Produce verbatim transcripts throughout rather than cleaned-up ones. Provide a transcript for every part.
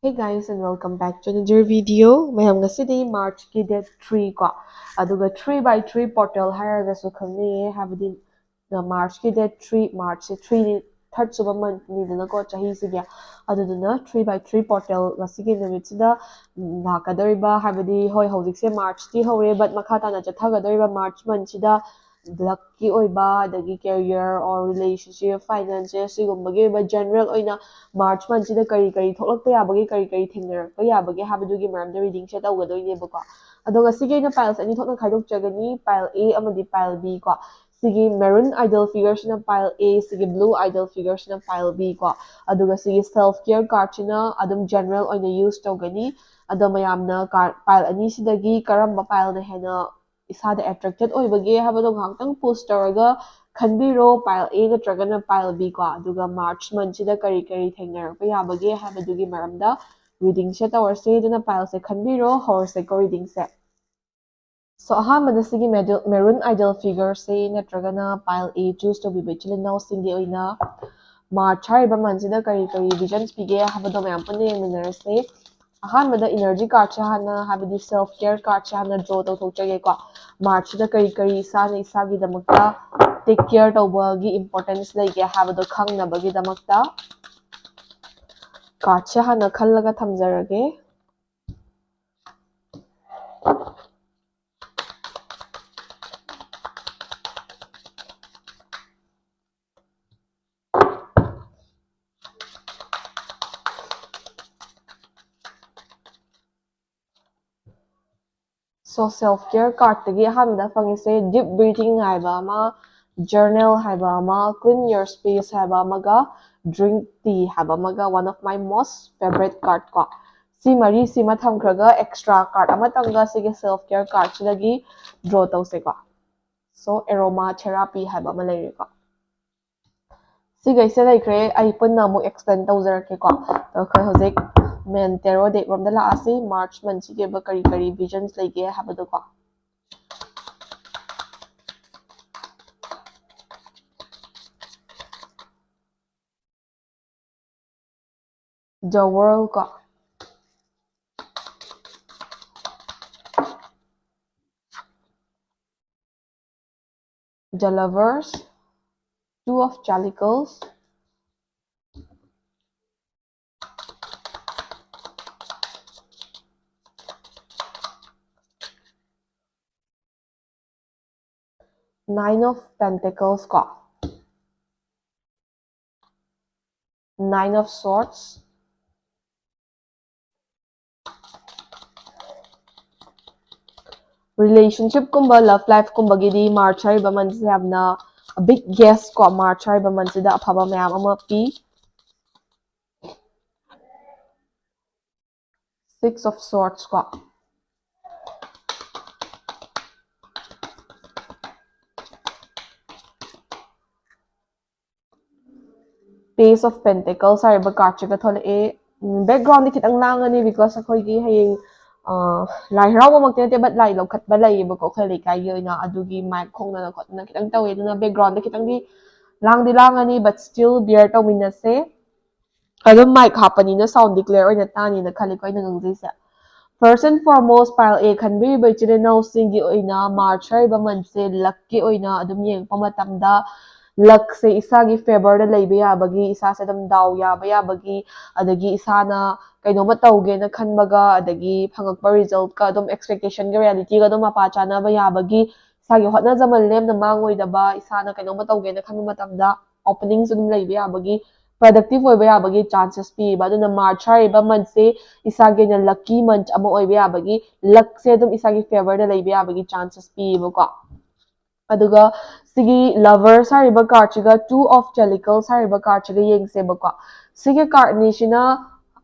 Hey guys, and welcome back to another video. ꯃꯌꯥꯝ, ꯉꯁꯤꯗꯤ March ꯀꯤ date three ꯀꯣ, ꯑꯗꯨꯒ three by three portal ꯍꯥꯏꯔꯒꯁꯨ ꯈꯪꯅꯩꯌꯦ, ꯍꯥꯏꯕꯗꯤ March ꯀꯤ date three, March ꯁꯦ three ꯅꯤ, third ꯁꯨꯕ month ꯅꯤꯗꯅꯀꯣ ꯆꯍꯤꯁꯤꯒꯤ꯫ ꯑꯗꯨꯗꯨꯅ three by three portal ꯉꯁꯤꯒꯤ ꯅꯨꯃꯤꯠꯁꯤꯗ, ꯎꯝ, ꯂꯥꯛꯀꯗꯧꯔꯤꯕ, ꯍꯥꯏꯕꯗꯤ ꯍꯣꯏ, ꯍꯧꯖꯤꯛꯁꯦ March ꯇꯤ ꯍꯧꯔꯦ, but ꯃꯈꯥ ꯇꯥꯅ ꯆꯠꯊꯒꯗꯧꯔꯤꯕ March month ꯁꯤꯗ luck ꯀꯤ ꯑꯣꯏꯕ, ꯑꯗꯒꯤ career or relationship, finances, ꯁꯤꯒꯨꯝꯕꯒꯤ ꯑꯣꯏꯕ general ꯑꯣꯏꯅ March month ꯁꯤꯗ ꯀꯔꯤ ꯀꯔꯤ ꯊꯣꯛꯂꯛꯄ ꯌꯥꯕꯒꯦ, ꯀꯔꯤ ꯀꯔꯤ ꯊꯦꯡꯅꯔꯛꯄ ꯌꯥꯕꯒꯦ ꯍꯥꯏꯕꯗꯨꯒꯤ ꯃꯔꯝꯗ reading ꯁꯦ ꯇꯧꯒꯗꯣꯏꯅꯦꯕꯀꯣ꯫ ꯑꯗꯣ ꯉꯁꯤꯒꯤ ꯑꯩꯅ piles ꯑꯅꯤ ꯊꯣꯛꯅ ꯈꯥꯏꯗꯣꯛꯆꯒꯅꯤ, pile A ꯑꯃꯗꯤ pile B ꯀꯣ꯫ ꯁꯤꯒꯤ maroon ideal figure ꯁꯤꯅ pile A, ꯁꯤꯒꯤ blue ideal figure ꯁꯤꯅ pile B ꯀꯣ꯫ ꯑꯗꯨꯒ ꯁꯤꯒꯤ self care card ꯁꯤꯅ ꯑꯗꯨꯝ general ꯑꯣꯏꯅ use ꯇꯧꯒꯅꯤ꯫ ꯑꯗꯣ ꯃꯌꯥꯝꯅ card, pile ꯑꯅꯤꯁꯤꯗꯒꯤ ꯀꯔꯝꯕ pile ꯅ ꯍꯦꯟꯅ ꯏꯁꯥꯗ attracted ꯑꯣꯏꯕꯒꯦ ꯍꯥꯏꯕꯗꯣ ꯉꯥꯏꯍꯥꯛꯇꯪ pause ꯇꯧꯔꯒ ꯈꯟꯕꯤꯔꯣ, pile A ꯅꯠꯇ꯭ꯔꯒꯅ pile B ꯀꯣ꯫ ꯑꯗꯨꯒ March month ꯁꯤꯗ ꯀꯔꯤ ꯀꯔꯤ ꯊꯦꯡꯅꯔꯛꯄ ꯌꯥꯕꯒꯦ ꯍꯥꯏꯕꯗꯨꯒꯤ ꯃꯔꯝꯗ reading ꯁꯦ ꯇꯧꯔꯁꯦ꯫ ꯑꯗꯨꯅ pile ꯁꯦ ꯈꯟꯕꯤꯔꯣ, ꯍꯧꯔꯁꯦꯀꯣ reading ꯁꯦ꯫ So, ꯑꯍꯥꯟꯕꯗ ꯁꯤꯒꯤ medu-, maroon ideal figure ꯁꯦ ꯅꯠꯇ꯭ꯔꯒꯅ pile A choose ꯇꯧꯕꯤꯕ ꯏꯆꯤꯜ ꯏꯅꯥꯎꯁꯤꯡꯒꯤ ꯑꯣꯏꯅ March ꯍꯥꯏꯔꯤꯕ month ꯁꯤꯗ ꯀꯔꯤ ꯀꯔꯤ visions ꯄꯤꯒꯦ ꯍꯥꯏꯕꯗꯣ ꯃꯌꯥꯝ ꯄꯨꯟꯅ ꯌꯦꯡꯃꯤꯟꯅꯔꯁꯦ꯫ ꯑꯍꯥꯟꯕꯗ energy card ꯁꯦ ꯍꯥꯟꯅ, ꯍꯥꯏꯕꯗꯤ self care card ꯁꯦ ꯍꯥꯟꯅ draw ꯇꯧꯊꯣꯛꯆꯒꯦꯀꯣ꯫ March ꯁꯤꯗ ꯀꯔꯤ ꯀꯔꯤ ꯏꯁꯥꯅ ꯏꯁꯥꯒꯤꯗꯃꯛꯇ take care ꯇꯧꯕꯒꯤ importance ꯂꯩꯒꯦ ꯍꯥꯏꯕꯗꯣ ꯈꯪꯅꯕꯒꯤꯗꯃꯛꯇ card ꯁꯦ ꯍꯥꯟꯅ ꯈꯜꯂꯒ ꯊꯝꯖꯔꯒꯦ꯫ So, self care card ꯇꯒꯤ ꯑꯍꯥꯟꯕꯗ ꯐꯪꯉꯤꯁꯦ deep breathing ꯍꯥꯏꯕ ꯑꯃ, journal ꯍꯥꯏꯕ ꯑꯃ, clean your space ꯍꯥꯏꯕ ꯑꯃꯒ, drink tea ꯍꯥꯏꯕ ꯑꯃꯒ, one of my most favorite card ꯀꯣ꯫ ꯁꯤ ꯃꯔꯤꯁꯤꯃ ꯊꯝꯈ꯭ꯔꯒ extra card ꯑꯃꯇꯪꯒ ꯁꯤꯒꯤ self care card ꯁꯤꯗꯒꯤ draw ꯇꯧꯁꯦꯀꯣ꯫ So, aroma therapy ꯍꯥꯏꯕ ꯑꯃ ꯂꯩꯔꯦꯀꯣ꯫ ꯁꯤꯈꯩꯁꯦ ꯂꯩꯈ꯭ꯔꯦ, ꯑꯩ ꯄꯨꯟꯅ ꯑꯃꯨꯛ explain ꯇꯧꯖꯔꯛꯀꯦꯀꯣ꯫ ꯑꯗꯣ ꯑꯩꯈꯣꯏ ꯍꯧꯖꯤꯛ main tarot deck ꯔꯣꯝꯗ ꯂꯥꯛꯑꯁꯤ, March month ꯁꯤꯒꯤ ꯑꯣꯏꯕ ꯀꯔꯤ ꯀꯔꯤ visions ꯂꯩꯒꯦ ꯍꯥꯏꯕꯗꯣꯀꯣ꯫ The World ꯀꯣ꯫ The Lovers, Two of Chalices, Nine of Pentacles ꯀꯣ, Nine of Swords. Relationship ꯀꯨꯝꯕ, love life ꯀꯨꯝꯕꯒꯤꯗꯤ March ꯍꯥꯏꯔꯤꯕ monthꯁꯦ ꯌꯥꯝꯅ big yes ꯀꯣ, March ꯍꯥꯏꯔꯤꯕ monthꯁꯤꯗ ꯑꯐꯕ ꯃꯌꯥꯝ ꯑꯃ ꯄꯤ꯫ Six of Swords ꯀꯣ, Page of Pentacles ꯍꯥꯏꯔꯤꯕ cardꯁꯤꯒ ꯊꯣꯛꯂꯛꯑꯦ꯫ Backgroundꯗꯤ ꯈꯤꯇꯪ ꯂꯥꯡꯉꯅꯤ, because ꯑꯩꯈꯣꯏꯒꯤ ꯍꯌꯦꯡ ꯂꯥꯏ ꯍꯔꯥꯎꯕꯃꯛꯇꯤ ꯅꯠꯇꯦ, but ꯂꯥꯏ ꯂꯧꯈꯠꯄ ꯂꯩꯌꯦꯕꯀꯣ ꯑꯩꯈꯣꯏ ꯂꯩꯀꯥꯏꯒꯤ ꯑꯣꯏꯅ, ꯑꯗꯨꯒꯤ mic ꯈꯣꯡꯗꯅ ꯈꯣꯠꯇꯅ ꯈꯤꯇꯪ ꯇꯧꯋꯦ, ꯑꯗꯨꯅ backgroundꯗ ꯈꯤꯇꯪꯗꯤ ꯂꯥꯡꯗꯤ ꯂꯥꯡꯉꯅꯤ, but still bear ꯇꯧꯃꯤꯟꯅꯁꯦ꯫ ꯑꯗꯨꯝ mic ꯍꯥꯞꯄꯅꯤꯅ soundꯗꯤ clear ꯑꯣꯏꯅ ꯇꯥꯅꯤꯅ ꯈꯜꯂꯤꯀꯣ ꯑꯩꯅ ꯉꯥꯡꯖꯩꯁꯦ꯫ First and foremost, pile A ꯈꯟꯕꯤꯔꯤꯕ ꯏꯆꯤꯜ ꯏꯅꯥꯎꯁꯤꯡꯒꯤ ꯑꯣꯏꯅ March ꯍꯥꯏꯔꯤꯕ monthꯁꯦ luckꯀꯤ ꯑꯣꯏꯅ ꯑꯗꯨꯝ ꯌꯦꯡꯉꯛꯄ ꯃꯇꯝꯗ luckꯁꯦ ꯏꯁꯥꯒꯤ favourꯗ ꯂꯩꯕ ꯌꯥꯕꯒꯤ, ꯏꯁꯥꯁꯦ ꯑꯗꯨꯝ ꯗꯥꯎ ꯌꯥꯕ ꯌꯥꯕꯒꯤ, ꯑꯗꯒꯤ ꯏꯁꯥꯅ ꯀꯩꯅꯣꯝꯃ ꯇꯧꯒꯦꯅ ꯈꯟꯕꯒ ꯑꯗꯒꯤ ꯐꯪꯉꯛꯄ resultꯀ ꯑꯗꯨꯝ expectationꯒ realityꯒ ꯑꯗꯨꯝ ꯃꯄꯥ ꯆꯥꯅꯕ ꯌꯥꯕꯒꯤ, ꯏꯁꯥꯒꯤ ꯍꯣꯠꯅꯖꯃꯟ ꯂꯦꯝꯅ ꯃꯥꯡꯉꯣꯏꯗꯕ, ꯏꯁꯥꯅ ꯀꯩꯅꯣꯝꯃ ꯇꯧꯒꯦꯅ ꯈꯟꯕ ꯃꯇꯝꯗ openings ꯑꯗꯨꯝ ꯂꯩꯕ ꯌꯥꯕꯒꯤ, productive ꯑꯣꯏꯕ ꯌꯥꯕꯒꯤ chances ꯄꯤꯕ꯫ ꯑꯗꯨꯅ March ꯍꯥꯏꯔꯤꯕ monthꯁꯦ ꯏꯁꯥꯒꯤ ꯑꯣꯏꯅ lucky month ꯑꯃ ꯑꯣꯏꯕ ꯌꯥꯕꯒꯤ, luckꯁꯦ ꯑꯗꯨꯝ ꯏꯁꯥꯒꯤ favourꯗ ꯂꯩꯕ ꯌꯥꯕꯒꯤ chances ꯄꯤꯌꯦꯕꯀꯣ꯫ ꯑꯗꯨꯒ ꯁꯤꯒꯤ Lovers ꯍꯥꯏꯔꯤꯕ cardꯁꯤꯒ Two of Chalices ꯍꯥꯏꯔꯤꯕ cardꯁꯤꯒ ꯌꯦꯡꯁꯦꯕꯀꯣ꯫ ꯁꯤꯒꯤ card ꯑꯅꯤꯁꯤꯅ,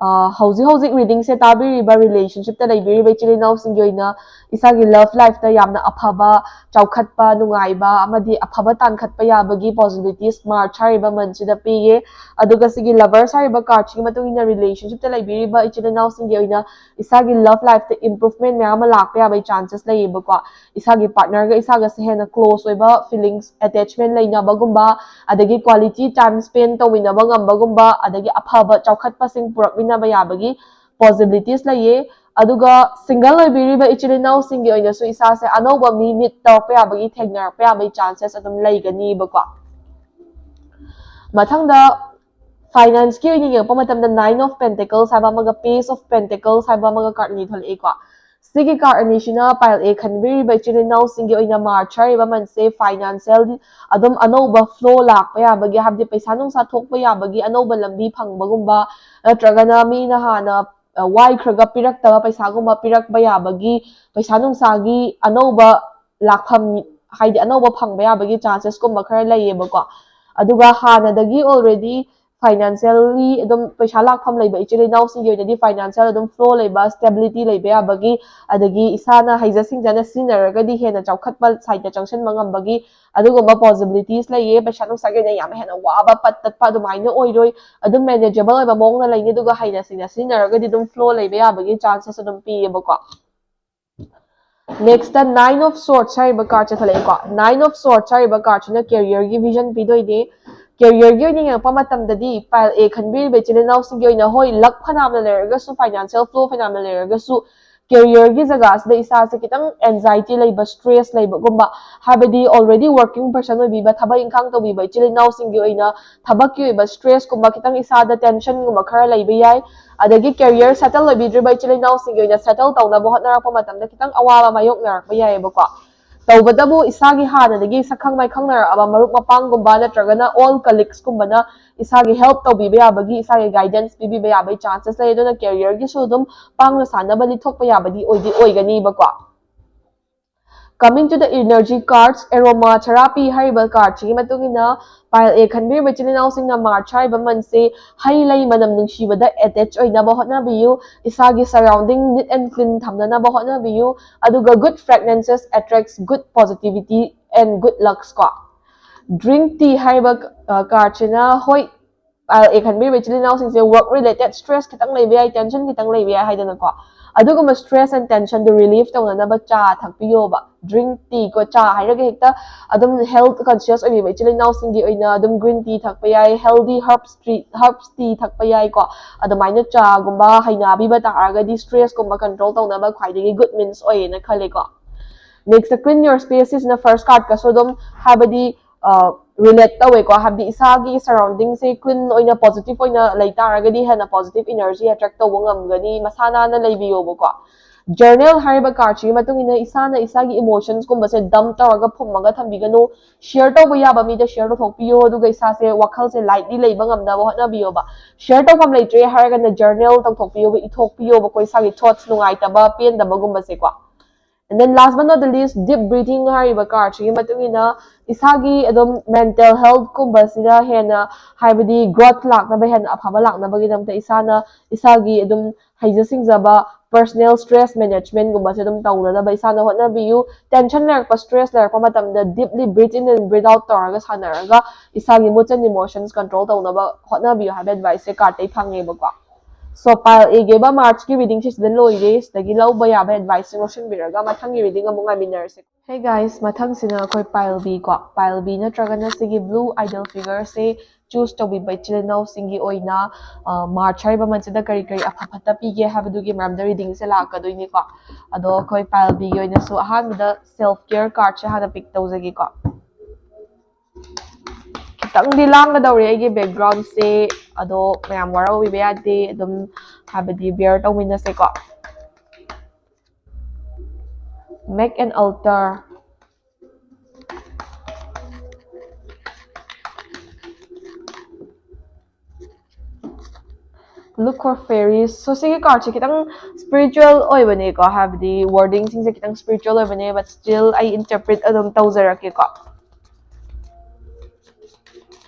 ꯑ, ꯍꯧꯖꯤꯛ ꯍꯧꯖꯤꯛ readingꯁꯦ ꯇꯥꯕꯤꯔꯤꯕ relationshipꯇ ꯂꯩꯕꯤꯔꯤꯕ ꯏꯆꯤꯜ ꯏꯅꯥꯎꯁꯤꯡꯒꯤ ꯑꯣꯏꯅ ꯏꯁꯥꯒꯤ love lifeꯇ ꯌꯥꯝꯅ ꯑꯐꯕ, ꯆꯥꯎꯈꯠꯄ, ꯅꯨꯡꯉꯥꯏꯕ ꯑꯃꯗꯤ ꯑꯐꯕ ꯇꯥꯟꯈꯠꯄ ꯌꯥꯕꯒꯤ possibilities March ꯍꯥꯏꯔꯤꯕ monthꯁꯤꯗ ꯄꯤꯌꯦ꯫ ꯑꯗꯨꯒ ꯁꯤꯒꯤ Lovers ꯍꯥꯏꯔꯤꯕ cardꯁꯤꯒꯤ ꯃꯇꯨꯡ ꯏꯟꯅ relationshipꯇ ꯂꯩꯕꯤꯔꯤꯕ ꯏꯆꯤꯜ ꯏꯅꯥꯎꯁꯤꯡꯒꯤ ꯑꯣꯏꯅ ꯏꯁꯥꯒꯤ love lifeꯇ improvement ꯃꯌꯥꯝ ꯑꯃ ꯂꯥꯛꯄ ꯌꯥꯕꯒꯤ chances ꯂꯩꯌꯦꯕꯀꯣ꯫ ꯏꯁꯥꯒꯤ partnerꯒ ꯏꯁꯥꯒꯁꯦ ꯍꯦꯟꯅ close ꯑꯣꯏꯕ feelings, attachment ꯂꯩꯅꯕꯒꯨꯝꯕ, ꯑꯗꯒꯤ quality time spend ꯇꯧꯃꯤꯟꯅꯕ ꯉꯝꯕꯒꯨꯝꯕ, ꯑꯗꯒꯤ ꯑꯐꯕ ꯆꯥꯎꯈꯠꯄꯁꯤꯡ ꯄꯨꯔꯛꯃꯤꯟꯅꯕ ꯌꯥꯕꯒꯤ possibilities ꯂꯩꯌꯦ꯫ ꯑꯗꯨꯒ single ꯑꯣꯏꯕꯤꯔꯤꯕ ꯏꯆꯤꯜ ꯏꯅꯥꯎꯁꯤꯡꯒꯤ ꯑꯣꯏꯅꯁꯨ ꯏꯁꯥꯁꯦ ꯑꯅꯧꯕ ꯃꯤ meet ꯇꯧꯔꯛꯄ ꯌꯥꯕꯒꯤ, ꯊꯦꯡꯅꯔꯛꯄ ꯌꯥꯕꯒꯤ chances ꯑꯗꯨꯝ ꯂꯩꯒꯅꯤꯕꯀꯣ꯫ ꯃꯊꯪꯗ finance ꯀꯤ ꯑꯣꯏꯅ ꯌꯦꯡꯉꯛꯄ ꯃꯇꯝꯗ Nine of Pentacles ꯍꯥꯏꯕ ꯑꯃꯒ Page of Pentacles ꯍꯥꯏꯕ ꯑꯃꯒ card ꯑꯅꯤ ꯊꯣꯛꯂꯛꯏꯀꯣ꯫ ꯁꯤꯒꯤ card ꯑꯅꯤꯁꯤꯅ pile A ꯈꯟꯕꯤꯔꯤꯕ ꯏꯆꯤꯜ ꯏꯅꯥꯎꯁꯤꯡꯒꯤ ꯑꯣꯏꯅ March ꯍꯥꯏꯔꯤꯕ month ꯁꯦ financial ꯑꯗꯨꯝ ꯑꯅꯧꯕ flow ꯂꯥꯛꯄ ꯌꯥꯕꯒꯤ, ꯍꯥꯏꯕꯗꯤ ꯄꯩꯁꯥ ꯅꯨꯡꯁꯥ ꯊꯣꯛꯄ ꯌꯥꯕꯒꯤ ꯑꯅꯧꯕ ꯂꯝꯕꯤ ꯐꯪꯕꯒꯨꯝꯕ, ꯅꯠꯇ꯭ꯔꯒꯅ ꯃꯤꯅ ꯍꯥꯟꯅ, ꯑ, ꯋꯥꯏꯈ꯭ꯔꯒ ꯄꯤꯔꯛꯇꯕ ꯄꯩꯁꯥꯒꯨꯝꯕ ꯄꯤꯔꯛꯄ ꯌꯥꯕꯒꯤ, ꯄꯩꯁꯥ ꯅꯨꯡꯁꯥꯒꯤ ꯑꯅꯧꯕ ꯂꯥꯛꯐꯝ, ꯍꯥꯏꯗꯤ ꯑꯅꯧꯕ ꯐꯪꯕ ꯌꯥꯕꯒꯤ chances ꯀꯨꯝꯕ ꯈꯔ ꯂꯩꯌꯦꯕꯀꯣ꯫ ꯑꯗꯨꯒ ꯍꯥꯟꯅꯗꯒꯤ already financially ꯑꯗꯨꯝ ꯄꯩꯁꯥ ꯂꯥꯛꯐꯝ ꯂꯩꯕ ꯏꯆꯤꯜ ꯏꯅꯥꯎꯁꯤꯡꯒꯤ ꯑꯣꯏꯅꯗꯤ financial ꯑꯗꯨꯝ flow ꯂꯩꯕ, stability ꯂꯩꯕ ꯌꯥꯕꯒꯤ, ꯑꯗꯒꯤ ꯏꯁꯥꯅ ꯍꯩꯖ ꯁꯤꯡꯖꯅ ꯁꯤꯖꯤꯟꯅꯔꯒꯗꯤ ꯍꯦꯟꯅ ꯆꯥꯎꯈꯠꯄ side ꯇ ꯆꯪꯁꯤꯟꯕ ꯉꯝꯕꯒꯤ ꯑꯗꯨꯒꯨꯝꯕ possibilities ꯂꯩꯌꯦ꯫ ꯄꯩꯁꯥ ꯅꯨꯡꯁꯥꯒꯤ ꯑꯣꯏꯅ ꯌꯥꯝ ꯍꯦꯟꯅ ꯋꯥꯕ ꯄꯠ ꯇꯠꯄ ꯑꯗꯨꯃꯥꯏꯅ ꯑꯣꯏꯔꯣꯏ, ꯑꯗꯨꯝ manageable ꯑꯣꯏꯕ ꯃꯑꯣꯡꯗ ꯂꯩꯅꯤ꯫ ꯑꯗꯨꯒ ꯍꯩꯅ ꯁꯤꯡꯅ ꯁꯤꯖꯤꯟꯅꯔꯒꯗꯤ ꯑꯗꯨꯝ flow ꯂꯩꯕ ꯌꯥꯕꯒꯤ chances ꯑꯗꯨꯝ ꯄꯤꯌꯦꯕꯀꯣ꯫ Next Nine of Swords ꯍꯥꯏꯔꯤꯕ card say ꯊꯣꯛꯂꯛꯑꯦꯀꯣ꯫ Nine of Swords ꯍꯥꯏꯔꯤꯕ card ꯁꯤꯅ career ꯒꯤ vision ꯄꯤꯗꯣꯏꯅꯦ꯫ Career ꯒꯤ ꯑꯣꯏꯅ ꯌꯦꯡꯉꯛꯄ ꯃꯇꯝꯗꯗꯤ pile A ꯈꯟꯕꯤꯔꯤꯕ ꯏꯆꯤꯜ ꯏꯅꯥꯎꯁꯤꯡꯒꯤ ꯑꯣꯏꯅ, ꯍꯣꯏ, luck ꯐꯅꯌꯥꯝꯅ ꯂꯩꯔꯒꯁꯨ, financial flow ꯐꯅꯌꯥꯝꯅ ꯂꯩꯔꯒꯁꯨ, career ꯒꯤ ꯖꯒꯥꯁꯤꯗ ꯏꯁꯥꯁꯦ ꯈꯤꯇꯪ anxiety ꯂꯩꯕ, stress ꯂꯩꯕꯒꯨꯝꯕ, ꯍꯥꯏꯕꯗꯤ already working person ꯑꯣꯏꯕꯤꯕ, ꯊꯕꯛ ꯏꯪꯈꯥꯡ ꯇꯧꯕꯤꯕ ꯏꯆꯤꯜ ꯏꯅꯥꯎꯁꯤꯡꯒꯤ ꯑꯣꯏꯅ ꯊꯕꯛꯀꯤ ꯑꯣꯏꯕ stress ꯀꯨꯝꯕ, ꯈꯤꯇꯪ ꯏꯁꯥꯗ tension ꯒꯨꯝꯕ ꯈꯔ ꯂꯩꯕ ꯌꯥꯏ꯫ ꯑꯗꯒꯤ career settle ꯑꯣꯏꯕꯤꯗ꯭ꯔꯤꯕ ꯏꯆꯤꯜ ꯏꯅꯥꯎꯁꯤꯡꯒꯤ ꯑꯣꯏꯅ settle ꯇꯧꯅꯕ ꯍꯣꯠꯅꯔꯛꯄ ꯃꯇꯝꯗ ꯈꯤꯇꯪ ꯑꯋꯥꯕ ꯃꯥꯌꯣꯛꯅꯔꯛꯄ ꯌꯥꯏꯑꯕꯀꯣ꯫ ꯇꯧꯕꯇꯕꯨ ꯏꯁꯥꯒꯤ ꯍꯥꯟꯅꯗꯒꯤ ꯁꯛꯈꯪ ꯃꯥꯏꯈꯪꯅꯔꯛꯑꯕ ꯃꯔꯨꯞ ꯃꯄꯥꯡꯒꯨꯝꯕ ꯅꯠꯇ꯭ꯔꯒꯅ old colleagues ꯀꯨꯝꯕꯅ ꯏꯁꯥꯒꯤ help ꯇꯧꯕꯤꯕ ꯌꯥꯕꯒꯤ, ꯏꯁꯥꯒꯤ guidance ꯄꯤꯕꯤꯕ ꯌꯥꯕꯒꯤ chances ꯂꯩ꯫ ꯑꯗꯨꯅ career ꯒꯤꯁꯨ ꯑꯗꯨꯝ ꯄꯥꯡꯅ ꯁꯥꯟꯅꯕ ꯂꯤꯊꯣꯛꯄ ꯌꯥꯕꯗꯤ ꯑꯣꯏꯗꯤ ꯑꯣꯏꯒꯅꯤꯕꯀꯣ꯫ Coming to the energy cards, Aroma Therapy ꯍꯥꯏꯔꯤꯕ card ꯁꯤꯒꯤ ꯃꯇꯨꯡ ꯏꯟꯅ pile A ꯈꯟꯕꯤꯔꯤꯕ ꯏꯆꯤꯜ ꯏꯅꯥꯎꯁꯤꯡꯅ March ꯍꯥꯏꯔꯤꯕ month ꯁꯦ ꯍꯩ ꯂꯩ ꯃꯅꯝ ꯅꯨꯡꯁꯤꯕꯗ attach ꯑꯣꯏꯅꯕ ꯍꯣꯠꯅꯕꯤꯌꯨ꯫ ꯏꯁꯥꯒꯤ surrounding neat and clean ꯊꯝꯅꯅꯕ ꯍꯣꯠꯅꯕꯤꯌꯨ꯫ ꯑꯗꯨꯒ good fragrances attracts good positivity and good lucks ꯀꯣ꯫ Drink tea ꯍꯥꯏꯔꯤꯕ, ꯑ, card ꯁꯤꯅ, ꯍꯣꯏ, pile A ꯈꯟꯕꯤꯔꯤꯕ ꯏꯆꯤꯜ ꯏꯅꯥꯎꯁꯤꯡꯁꯦ work related stress ꯈꯤꯇꯪ ꯂꯩꯕ ꯌꯥꯏ, tension ꯈꯤꯇꯪ ꯂꯩꯕ ꯌꯥꯏ ꯍꯥꯏꯗꯅꯀꯣ꯫ ꯑꯗꯨꯒꯨꯝꯕ stress and tension do relieve ꯇꯧꯅꯅꯕ ꯆꯥ ꯊꯛꯄꯤꯌꯣꯕ꯫ Drink tea ꯀꯣ, ꯆꯥ ꯍꯥꯏꯔꯒ ꯍꯦꯛꯇ ꯑꯗꯨꯝ health conscious ꯑꯣꯏꯕꯤꯕ ꯏꯆꯤꯜ ꯏꯅꯥꯎꯁꯤꯡꯒꯤ ꯑꯣꯏꯅ ꯑꯗꯨꯝ green tea ꯊꯛꯄ ꯌꯥꯏ, healthy herbs tea herbs tea ꯊꯛꯄ ꯌꯥꯏꯀꯣ꯫ ꯑꯗꯨꯃꯥꯏꯅ ꯆꯥꯒꯨꯝꯕ ꯍꯩꯅꯕꯤꯕ ꯇꯥꯔꯒꯗꯤ stress ꯀꯨꯝꯕ control ꯇꯧꯅꯕ ꯈ꯭ꯋꯥꯏꯗꯒꯤ good means ꯑꯣꯏꯌꯦꯅ ꯈꯜꯂꯦꯀꯣ꯫ Next, clean your space ꯁꯤꯁꯤꯅ first card ꯀꯁꯨ ꯑꯗꯨꯝ, ꯍꯥꯏꯕꯗꯤ, relate ꯇꯧꯋꯦꯀꯣ꯫ ꯍꯥꯏꯕꯗꯤ ꯏꯁꯥꯒꯤ surrounding ꯁꯦ clean ꯑꯣꯏꯅ positive ꯑꯣꯏꯅ ꯂꯩ ꯇꯥꯔꯒꯗꯤ ꯍꯦꯟꯅ positive energy attract ꯇꯧꯕ ꯉꯝꯒꯅꯤ꯫ ꯃꯁꯥ ꯅꯥꯟꯅ ꯂꯩꯕꯤꯌꯣꯕꯀꯣ꯫ Journal ꯍꯥꯏꯔꯤꯕ card ꯁꯤꯒꯤ ꯃꯇꯨꯡ ꯏꯟꯅ ꯏꯁꯥꯅ ꯏꯁꯥꯒꯤ emotions ꯀꯨꯝꯕꯁꯦ dump ꯇꯧꯔꯒ ꯐꯨꯝꯃꯒ ꯊꯝꯕꯤꯒꯅꯨ꯫ Share ꯇꯧꯕ ꯌꯥꯕ ꯃꯤꯗ share ꯇꯧꯊꯣꯛꯄꯤꯌꯣ, ꯑꯗꯨꯒ ꯏꯁꯥꯁꯦ ꯋꯥꯈꯜꯁꯦ lightly ꯂꯩꯕ ꯉꯝꯅꯕ ꯍꯣꯠꯅꯕꯤꯌꯣꯕ꯫ Share ꯇꯧꯐꯝ ꯂꯩꯇ꯭ꯔꯦ ꯍꯥꯏꯔꯒꯅ journal ꯇꯧꯊꯣꯛꯄꯤꯌꯣꯕ, ꯏꯊꯣꯛꯄꯤꯌꯣꯕꯀꯣ ꯏꯁꯥꯒꯤ thoughts ꯅꯨꯡꯉꯥꯏꯇꯕ, ꯄꯦꯟꯗꯕꯒꯨꯝꯕꯁꯦꯀꯣ꯫ And then last but not the least, deep breathing ꯍꯥꯏꯔꯤꯕ card ꯁꯤꯒꯤ ꯃꯇꯨꯡ ꯏꯟꯅ ꯏꯁꯥꯒꯤ ꯑꯗꯨꯝ mental health ꯀꯨꯝꯕꯁꯤꯗ ꯍꯦꯟꯅ, ꯍꯥꯏꯕꯗꯤ growth ꯂꯥꯛꯅꯕ, ꯍꯦꯟꯅ ꯑꯐꯕ ꯂꯥꯛꯅꯕꯒꯤꯗꯃꯛꯇ ꯏꯁꯥꯅ ꯏꯁꯥꯒꯤ ꯑꯗꯨꯝ ꯍꯩꯖ ꯁꯤꯡꯖꯕ personal stress management ꯒꯨꯝꯕꯁꯦ ꯑꯗꯨꯝ ꯇꯧꯅꯅꯕ ꯏꯁꯥꯅ ꯍꯣꯠꯅꯕꯤꯌꯨ꯫ Tension ꯂꯩꯔꯛꯄ, stress ꯂꯩꯔꯛꯄ ꯃꯇꯝꯗ deeply breathe in and breathe out ꯇꯧꯔꯒ ꯁꯥꯟꯅꯔꯒ ꯏꯁꯥꯒꯤ moods and emotions control ꯇꯧꯅꯕ ꯍꯣꯠꯅꯕꯤꯌꯨ ꯍꯥꯏꯕ advice ꯁꯦ card ꯇꯩ ꯐꯪꯉꯦꯕꯀꯣ꯫ So pile A ꯒꯤ ꯑꯣꯏꯕ March ꯀꯤ reading ꯁꯦ ꯁꯤꯗ ꯂꯣꯏꯔꯦ꯫ ꯁꯤꯗꯒꯤ ꯂꯧꯕ ꯌꯥꯕ advice ꯁꯤꯡ ꯂꯧꯁꯤꯟꯕꯤꯔꯒ ꯃꯊꯪꯒꯤ reading ꯑꯃꯨꯛ ꯉꯥꯏꯃꯤꯟꯅꯔꯁꯦ꯫ Hey guys, ꯃꯊꯪꯁꯤꯅ ꯑꯩꯈꯣꯏ pile B ꯀꯣ, pile B ꯅꯠꯇ꯭ꯔꯒꯅ ꯁꯤꯒꯤ blue idol figure ꯁꯦ choose ꯇꯧꯕꯤꯕ ꯏꯆꯤꯜ ꯏꯅꯥꯎꯁꯤꯡꯒꯤ ꯑꯣꯏꯅ, ꯑ, March ꯍꯥꯏꯔꯤꯕ month ꯁꯤꯗ ꯀꯔꯤ ꯀꯔꯤ ꯑꯐ ꯐꯠꯇ ꯄꯤꯒꯦ ꯍꯥꯏꯕꯗꯨꯒꯤ ꯃꯔꯝꯗ reading ꯁꯦ ꯂꯥꯛꯀꯗꯣꯏꯅꯤꯀꯣ꯫ ꯑꯗꯣ ꯑꯩꯈꯣꯏ pile B ꯒꯤ ꯑꯣꯏꯅꯁꯨ ꯑꯍꯥꯟꯕꯗ self care card ꯁꯦ ꯍꯥꯟꯅ pick ꯇꯧꯖꯒꯦꯀꯣ꯫ ꯈꯤꯇꯪꯗꯤ ꯂꯥꯡꯒꯗꯧꯔꯦ ꯑꯩꯒꯤ background ꯁꯦ, ꯑꯗꯣ ꯃꯌꯥꯝ ꯋꯥꯔꯧꯕꯤꯕ ꯌꯥꯗꯦ, ꯑꯗꯨꯝ ꯍꯥꯏꯕꯗꯤ bear ꯇꯧꯃꯤꯟꯅꯁꯦꯀꯣ꯫ Make an altar. Look for fairies. So ꯁꯤꯒꯤ card ꯁꯦ ꯈꯤꯇꯪ spiritual ꯑꯣꯏꯕꯅꯦꯀꯣ, ꯍꯥꯏꯕꯗꯤ wording ꯁꯤꯡꯁꯦ ꯈꯤꯇꯪ spiritual ꯑꯣꯏꯕꯅꯦ, but still ꯑꯩ interpret ꯑꯗꯨꯝ ꯇꯧꯖꯔꯛꯀꯦꯀꯣ꯫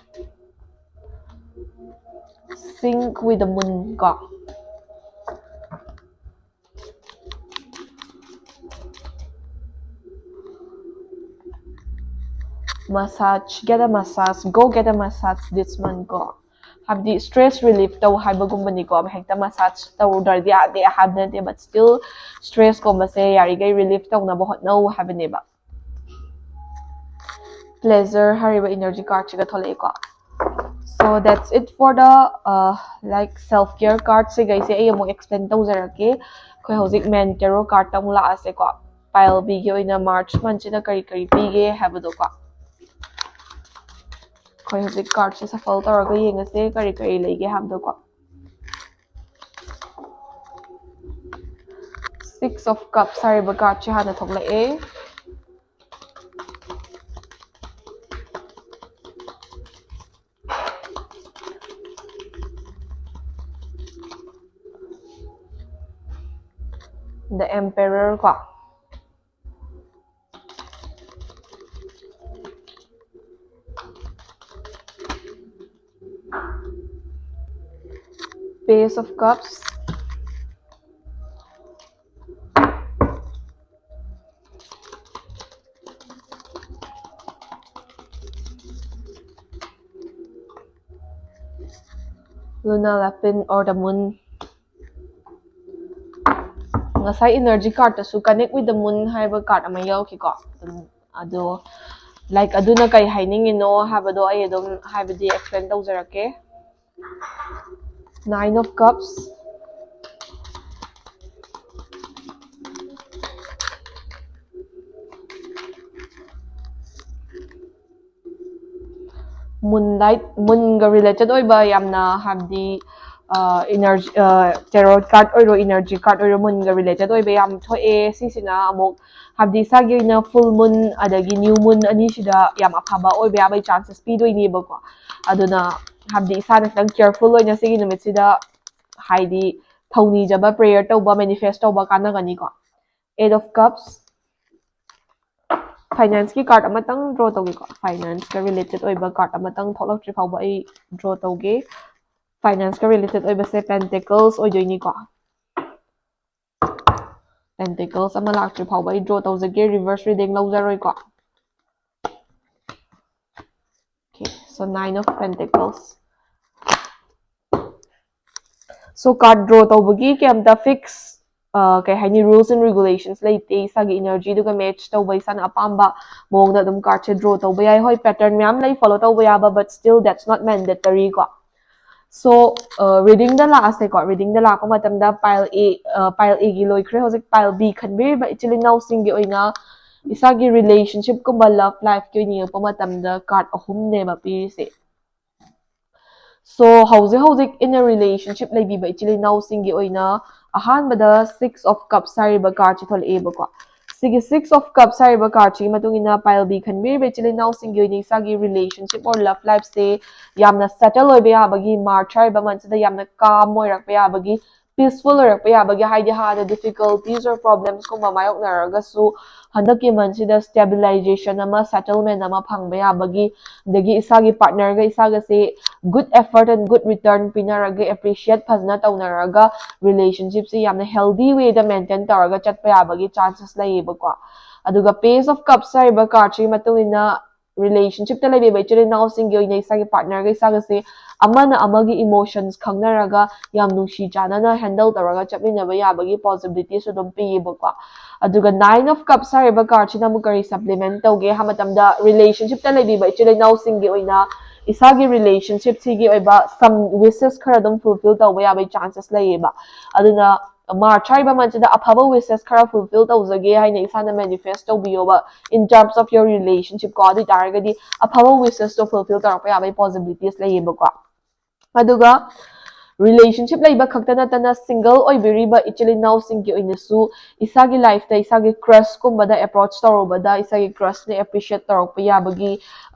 Sync with the moon ꯀꯣ꯫ Massage, get a massage, go get a massage this month ꯀꯣ꯫ ꯍꯥꯏꯕꯗꯤ stress relief ꯇꯧ ꯍꯥꯏꯕꯒꯨꯝꯕꯅꯤꯀꯣ꯫ ꯍꯦꯛꯇ massage ꯇꯧꯗ꯭ꯔꯗꯤ ꯌꯥꯗꯦ ꯍꯥꯏꯕ ꯅꯠꯇꯦ, but still stressꯀꯨꯝꯕꯁꯦ ꯌꯥꯔꯤꯈꯩ relief ꯇꯧꯅꯕ ꯍꯣꯠꯅꯧ ꯍꯥꯏꯕꯅꯦꯕ꯫ Pleasure ꯍꯥꯏꯔꯤꯕ energy cardꯁꯤꯒ ꯊꯣꯛꯂꯛꯑꯦꯀꯣ꯫ So that's it for the uh, like self care card ꯁꯤꯈꯩꯁꯦ ꯑꯩ ꯑꯃꯨꯛ explain ꯇꯧꯖꯔꯛꯀꯦ꯫ ꯑꯩꯈꯣꯏ ꯍꯧꯖꯤꯛ main tarot cardꯇ ꯑꯃꯨꯛ ꯂꯥꯛꯑꯁꯦꯀꯣ꯫ Pile Bꯒꯤ ꯑꯣꯏꯅ March monthꯁꯤꯗ ꯀꯔꯤ ꯀꯔꯤ ꯄꯤꯒꯦ ꯍꯥꯏꯕꯗꯣꯀꯣ꯫ ꯑꯩꯈꯣꯏ ꯍꯧꯖꯤꯛ cardꯁꯦ shuffle ꯇꯧꯔꯒ ꯌꯦꯡꯉꯁꯦ ꯀꯔꯤ ꯀꯔꯤ ꯂꯩꯒꯦ ꯍꯥꯏꯕꯗꯣꯀꯣ꯫ Six of Cups ꯍꯥꯏꯔꯤꯕ cardꯁꯦ ꯍꯥꯟꯅ ꯊꯣꯛꯂꯛꯑꯦ꯫ The Emperor ꯀꯣ꯫ Page of Cups. Lunar Lapin or the Moon. ꯉꯁꯥꯏ energy cardꯇꯁꯨ Connect with the Moon ꯍꯥꯏꯕ card ꯑꯃ ꯌꯥꯎꯈꯤꯀꯣ꯫ ꯑꯗꯨꯝ ꯑꯗꯣ like ꯑꯗꯨꯅ ꯀꯩ ꯍꯥꯏꯅꯤꯡꯉꯤꯅꯣ ꯍꯥꯏꯕꯗꯣ ꯑꯩ ꯑꯗꯨꯝ ꯍꯥꯏꯕꯗꯤ explain ꯇꯧꯖꯔꯛꯀꯦ꯫ Nine of Cups. Moonlight, moonꯒ related ꯑꯣꯏꯕ ꯌꯥꯝꯅ ꯍꯥꯏꯕꯗꯤ energy, tarot card ꯑꯣꯏꯔꯣ, energy card ꯑꯣꯏꯔꯣ, moonꯒ related ꯑꯣꯏꯕ ꯌꯥꯝ ꯊꯣꯛꯑꯦ꯫ ꯁꯤꯁꯤꯅ ꯑꯃꯨꯛ ꯍꯥꯏꯕꯗꯤ ꯏꯁꯥꯒꯤ ꯑꯣꯏꯅ full moon ꯑꯗꯒꯤ new moon ꯑꯅꯤꯁꯤꯗ ꯌꯥꯝ ꯑꯐꯕ ꯑꯣꯏꯕ ꯌꯥꯕꯒꯤ chances ꯄꯤꯗꯣꯏꯅꯦꯕꯀꯣ꯫ ꯑꯗꯨꯅ ꯍꯥꯏꯕꯗꯤ ꯏꯁꯥꯅ ꯈꯤꯇꯪ careful ꯑꯣꯏꯅ ꯁꯤꯒꯤ ꯅꯨꯃꯤꯠꯁꯤꯗ ꯍꯥꯏꯗꯤ ꯊꯧꯅꯤꯖꯕ, prayer ꯇꯧꯕ, manifest ꯇꯧꯕ ꯀꯥꯟꯅꯒꯅꯤꯀꯣ꯫ Eight of Cups. Financeꯀꯤ card ꯑꯃꯇꯪ draw ꯇꯧꯒꯦꯀꯣ꯫ Financeꯀ related ꯑꯣꯏꯕ card ꯑꯃꯇꯪ ꯊꯣꯛꯂꯛꯇ꯭ꯔꯤ ꯐꯥꯎꯕ ꯑꯩ draw ꯇꯧꯒꯦ꯫ Financeꯀ related ꯑꯣꯏꯕꯁꯦ Pentacles ꯑꯣꯏꯗꯣꯏꯅꯤꯀꯣ꯫ Pentacles ꯑꯃ ꯂꯥꯛꯇ꯭ꯔꯤ ꯐꯥꯎꯕ ꯑꯩ draw ꯇꯧꯖꯒꯦ, reverse reading ꯂꯧꯖꯔꯣꯏꯀꯣ꯫ Okay, so Nine of Pentacles. So card draw ꯇꯧꯕꯒꯤ ꯀꯩꯝꯇ fix ꯀꯩ ꯍꯥꯏꯅꯤ, rules and regulations ꯂꯩꯇꯦ꯫ ꯏꯁꯥꯒꯤ energy ꯗꯨꯒ match ꯇꯧꯕ, ꯏꯁꯥꯅ ꯑꯄꯥꯝꯕ ꯃꯑꯣꯡꯗ ꯑꯗꯨꯝ card ꯁꯦ draw ꯇꯧꯕ ꯌꯥꯏ꯫ ꯍꯣꯏ, pattern ꯃꯌꯥꯝ ꯂꯩ follow ꯇꯧꯕ ꯌꯥꯕ, but still that's not mandatory ꯀꯣ꯫ So reading ꯗ ꯂꯥꯛꯑꯁꯦꯀꯣ꯫ Reading ꯗ ꯂꯥꯛꯄ ꯃꯇꯝꯗ pile A, pile A ꯒꯤ ꯂꯣꯏꯈ꯭ꯔꯦ꯫ ꯍꯧꯖꯤꯛ pile B ꯈꯟꯕꯤꯔꯤꯕ ꯏꯆꯤꯜ ꯏꯅꯥꯎꯁꯤꯡꯒꯤ ꯑꯣꯏꯅ ꯏꯁꯥꯒꯤ relationship ꯀꯨꯝꯕ love life ꯀꯤ ꯑꯣꯏꯅ ꯌꯦꯡꯉꯛꯄ ꯃꯇꯝꯗ card ꯑꯍꯨꯝꯅꯦꯕ ꯄꯤꯔꯤꯁꯦ꯫ So ꯍꯧꯖꯤꯛ ꯍꯧꯖꯤꯛ in a relationship ꯂꯩꯕꯤꯕ ꯏꯆꯤꯜ ꯏꯅꯥꯎꯁꯤꯡꯒꯤ ꯑꯣꯏꯅ ꯑꯍꯥꯟꯕꯗ Six of Cups ꯍꯥꯏꯔꯤꯕ card ꯁꯤ ꯊꯣꯛꯂꯛꯑꯦꯕꯀꯣ꯫ ꯁꯤꯒꯤ Six of Cups ꯍꯥꯏꯔꯤꯕ card ꯁꯤꯒꯤ ꯃꯇꯨꯡ ꯏꯟꯅ pile B ꯈꯟꯕꯤꯔꯤꯕ ꯏꯆꯤꯜ ꯏꯅꯥꯎꯁꯤꯡꯒꯤ ꯑꯣꯏꯅ ꯏꯁꯥꯒꯤ relationship or love life ꯁꯦ ꯌꯥꯝꯅ settle ꯑꯣꯏꯕ ꯌꯥꯕꯒꯤ, March ꯍꯥꯏꯔꯤꯕ month ꯁꯤꯗ ꯌꯥꯝꯅ calm ꯑꯣꯏꯔꯛꯄ ꯌꯥꯕꯒꯤ, peaceful ꯑꯣꯏꯔꯛꯄ ꯌꯥꯕꯒꯤ, ꯍꯥꯏꯗꯤ ꯍꯥꯟꯅ difficulties or problems ꯀꯨꯝꯕ ꯃꯥꯌꯣꯛꯅꯔꯒꯁꯨ ꯍꯟꯗꯛꯀꯤ month ꯁꯤꯗ stabilization ꯑꯃ, settlement ꯑꯃ ꯐꯪꯕ ꯌꯥꯕꯒꯤ, ꯑꯗꯒꯤ ꯏꯁꯥꯒꯤ partner ꯒ ꯏꯁꯥꯒꯁꯦ good effort and good return ꯄꯤꯅꯔꯒ, appreciate ꯐꯖꯅ ꯇꯧꯅꯔꯒ, relationship ꯁꯤ ꯌꯥꯝꯅ healthy way ꯗ maintain ꯇꯧꯔꯒ ꯆꯠꯄ ꯌꯥꯕꯒꯤ chances ꯂꯩꯌꯦꯕꯀꯣ꯫ ꯑꯗꯨꯒ Page of Cups ꯍꯥꯏꯔꯤꯕ card ꯁꯤꯒꯤ ꯃꯇꯨꯡ ꯏꯟꯅ relationship ꯇ ꯂꯩꯕꯤꯕ ꯏꯆꯤꯜ ꯏꯅꯥꯎꯁꯤꯡꯒꯤ ꯑꯣꯏꯅ ꯏꯁꯥꯒꯤ partner ꯒ ꯏꯁꯥꯒꯁꯦ ꯑꯃꯅ ꯑꯃꯒꯤ emotions ꯈꯪꯅꯔꯒ ꯌꯥꯝ ꯅꯨꯡꯁꯤ ꯆꯥꯟꯅꯅ handle ꯇꯧꯔꯒ ꯆꯠꯃꯤꯟꯅꯕ ꯌꯥꯕꯒꯤ possibility ꯁꯨ ꯑꯗꯨꯝ ꯄꯤꯌꯦꯕꯀꯣ꯫ ꯑꯗꯨꯒ Nine of Cups ꯍꯥꯏꯔꯤꯕ card ꯁꯤꯅ ꯑꯃꯨꯛ ꯀꯔꯤ supplement ꯇꯧꯒꯦ ꯍꯥꯏꯕ ꯃꯇꯝꯗ, relationship ꯇ ꯂꯩꯕꯤꯕ ꯏꯆꯤꯜ ꯏꯅꯥꯎꯁꯤꯡꯒꯤ ꯑꯣꯏꯅ ꯏꯁꯥꯒꯤ relationship ꯁꯤꯒꯤ ꯑꯣꯏꯕ some wishes ꯈꯔ ꯑꯗꯨꯝ fulfill ꯇꯧꯕ ꯌꯥꯕꯒꯤ chances ꯂꯩꯌꯦꯕ꯫ ꯑꯗꯨꯅ March ꯍꯥꯏꯔꯤꯕ month ꯁꯤꯗ ꯑꯐꯕ wishes ꯈꯔ fulfill ꯇꯧꯖꯒꯦ ꯍꯥꯏꯅ ꯏꯁꯥꯅ manifest ꯇꯧꯕꯤꯌꯣꯕ, in terms of your relationship ꯀꯣ꯫ ꯑꯗꯨ ꯑꯣꯏꯇꯥꯔꯒꯗꯤ ꯑꯐꯕ wishes ꯇꯣ fulfill ꯇꯧꯔꯛꯄ ꯌꯥꯕꯒꯤ possibilities ꯂꯩꯌꯦꯕꯀꯣ꯫ ꯑꯗꯨꯒ relationship ꯂꯩꯕ ꯈꯛꯇ ꯅꯠꯇꯅ single ꯑꯣꯏꯕꯤꯔꯤꯕ ꯏꯆꯤꯜ ꯏꯅꯥꯎꯁꯤꯡꯒꯤ ꯑꯣꯏꯅꯁꯨ ꯏꯁꯥꯒꯤ life ꯇ ꯏꯁꯥꯒꯤ crush ꯀꯨꯝꯕꯗ approach ꯇꯧꯔꯨꯕꯗ ꯏꯁꯥꯒꯤ crush ꯅ appreciate ꯇꯧꯔꯛꯄ ꯌꯥꯕꯒꯤ,